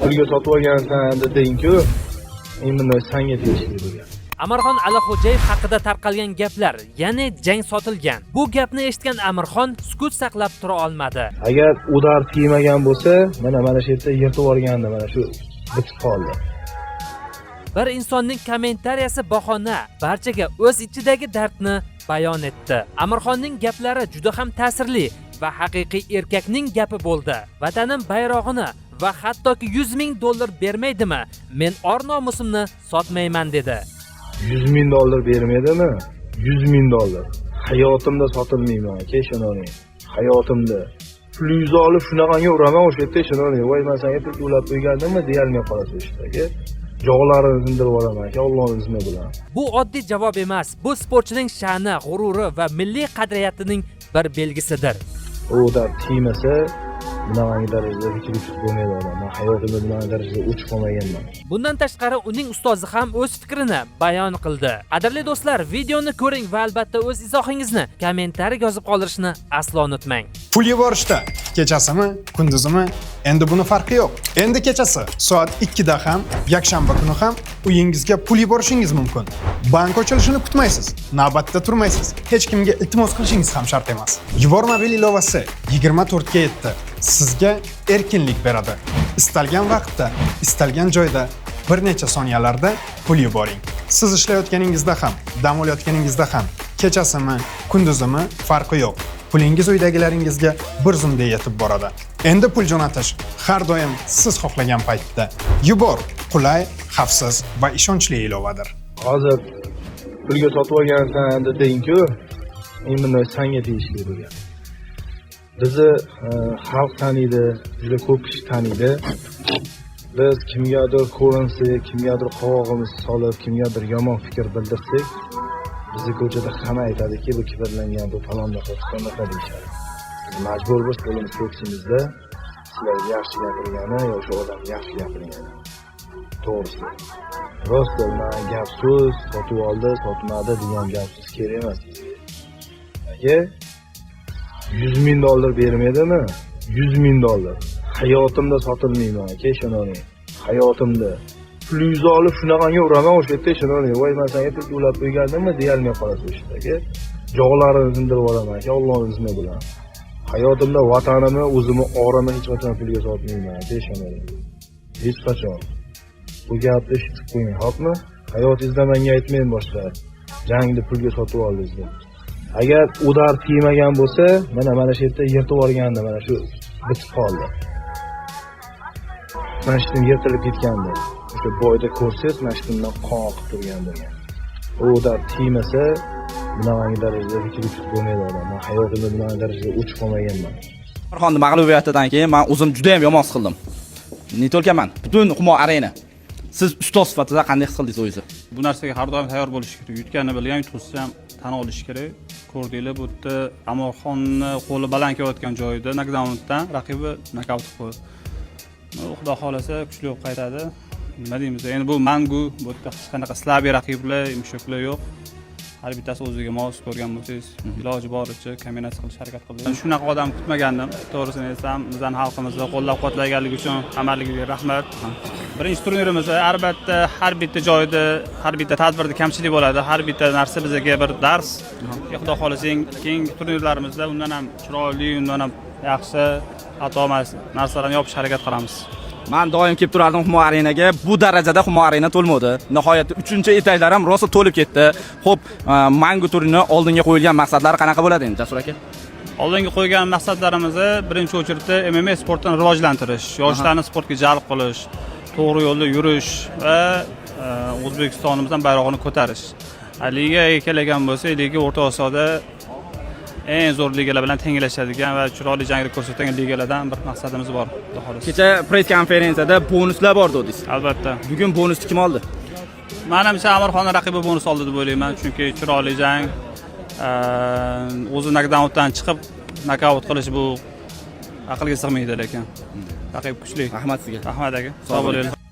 Pulga sotib olgansan deding-ku, именно sanga tegishli bo'lgan. Amirxon Alixo'jayev haqida tarqalgan gaplar, ya'ni jang sotilgan. Bu gapni eshitgan Amirxon sukut saqlab tura olmadi. Agar удар tegmagan bo'lsa, mana shu yerda yirtib yuborgandi, mana shu bitib qoldi. Bir insonning kommentariyasi bahona, barchaga o'z ichidagi dardni bayon etdi. Amirxonning gaplari juda ham ta'sirli va haqiqiy erkakning gapi bo'ldi. Vatanim bayrog'ini va hattoki 100 ming dollar bermaydimi? Men or nomusimni sotmayman, dedi. 100 ming dollar bermaydimi? 100 ming dollar. Hayotimda sotilmayman, aka, ishonaver. Hayotimda. Pulingizni olib shunaqangi uraman o'sha yerda, ishonaver. Voy, men senga pul to'lab qo'ygandimmi deyolmay qolasiz o'sha yerda, aka. Jog'larini sindirib yuboraman, aka, Allohning izni bilan. Bu oddiy javob emas, bu sportchining sha'ni, g'ururi va milliy qadriyatining bir belgisidir. U удар tegmasa, bunaqangi darajada fikr bo'lmaydi odam. Men hayotimda bunaqa darajada o'chib qolmaganman. Bundan tashqari, uning ustozi ham o'z fikrini bayon qildi. Qadrli do'stlar, videoni ko'ring va albatta o'z izohingizni kommentariyaga yozib qoldirishni aslo unutmang. Pul yuborishda kechasimi, kunduzimi, endi buni farqi yo'q. Endi kechasi soat 2 da ham, yakshanba kuni ham uyingizga pul yuborishingiz mumkin. Bank ochilishini kutmaysiz, navbatda turmaysiz, hech kimga iltimos qilishingiz ham shart emas. Yubor mobil ilovasi 24 ga 7 sizga erkinlik beradi. Istalgan vaqtda, istalgan joyda bir necha soniyalarda pul yuboring. Siz ishlayotganingizda ham, dam olayotganingizda ham, kechasimi, kunduzimi, farqi yo'q. Pulingiz uydagilaringizga bir zumda yetib boradi. Endi pul jo'natish har doim siz xohlagan paytda. Yubor qulay, xavfsiz va ishonchli ilovadir. Hozir pulga sotib olgansan deding-ku, именно sanga tegishli bo'lgan. Bizni xalq taniydi, juda ko'p kishi taniydi. Biz kimgadir ko'rinsak, kimgadir qovog'imizni solib, kimgadir yomon fikr bildirsak, bizni ko'chada hamma aytadiki, bu kibrlangan, bu falondaqa, pistondaqa deyishadi. Biz majburmiz qo'limiz ko'ksimizda sizlarga yaxshi gapirgani yo o'sha odam yaxshi gapirgani. To'g'risi. Просто man gap so'z sotib oldi, sotmadi degan gap so'z kerak emas bizga. Aka, 100 ming dollar bermaydimi? 100 ming dollar. Hayotimda sotilmayman, aka, ishonavering. Hayotimda. Pulingizni olib shunaqangi uraman o'sha yerda, ishonavering. Voy, men senga pul to'lab qo'ygandimmi deyolmay qolasiz o'sha yerda, aka. Jog'larini sindirib yuboraman, aka, Allohning izni bilan. Hayotimda vatanimni, o'zimni orimni hech qachon pulga sotmayman, aka, ishonavering. Hech qachon. Bu gapni eshitib qo'ying, xo'pmi? Hayotingizda menga aytmang boshqa. Jangni pulga sotib oldingiz deb. Agar удар tegmagan bo'lsa, mana shu yerda yirtib yuborgandi, mana shu bitib qoldi. Mana shu yirtilib ketgandi. O'sha бой da ko'rsangiz, mana shu yerdan qon oqib turgan bo'lgan. U удар tegmasa, bunaqangi darajada fikr bo'lmaydi odam. Men hayotimda bunaqa darajada o'chib qolmaganman. Amirxonni mag'lubiyatidan keyin man o'zim juda ham yomon his qildim. Не только man, butun Humo Arena. Siz ustoz sifatida qanday his qildingiz o'zingizni? Bu narsaga har doim tayyor bo'lish kerak. Yutganini bilgan, yutqizsa ham tan olish kerak. Ko'rdinglar, bu yerda Amirxonni qo'li baland kelayotgan joyida nokdaundan raqibi nokaut qilib qo'ydi. Ну, Xudo xohlasa, kuchli bo'lib qaytadi. Nima deymiz endi, bu mangu, bu yerda hech qanaqa слабый raqiblar, mushuklar yo'q. Har bittasi o'ziga mos. Ko'rgan bo'lsangiz, iloji boricha kombinatsiya qilishga harakat qildik. Shunaqa odam kutmagandim, to'g'risini aytsam. Bizani xalqimizni qo'llab quvvatlaganligi uchun hammaligiga rahmat. Birinchi turnirimiz, albatta, har bitta joyda, har bitta tadbirda kamchilik bo'ladi. Har bitta narsa bizga bir dars. Xudo xohlasa, keyingi turnirlarimizda undan ham chiroyli, undan ham yaxshi, xato emas narsalarni yopishga harakat qilamiz. Man doim kelib turardim Humo Arenaga. Bu darajada Humo Arena to'lmadi. Nihoyat 3 etajlar ham rosa to'lib ketdi. Xo'p, Mangu turini oldinga qo'yilgan maqsadlari qanaqa bo'ladi endi, Jasur aka? Oldinga qo'ygan maqsadlarimizni birinchi очередь da MMA sportini rivojlantirish, yoshlarni sportga jalb qilish, to'g'ri yo'lda yurish va O'zbekistonimizdan bayrog'ini ko'tarish. Ligaga kelgan bo'lsak, liga O'rta Osiyoda eng zo'r ligalar bilan tenglashadigan va chiroyli janglar ko'rsatadigan ligalardan bir maqsadimiz bor, Xudo xohlasa. Kecha press konferensiyada bonuslar bor dedingiz. Albatta. Bugun bonusni kim oldi? Manimcha, Amirxonni raqibi bonus oldi deb o'ylayman, chunki chiroyli jang, o'zi nokdaundan chiqib nokaut qilish, bu aqlga sig'maydi, lekin raqib kuchli. Rahmat sizga. Rahmat, aka, sog' bo'ling.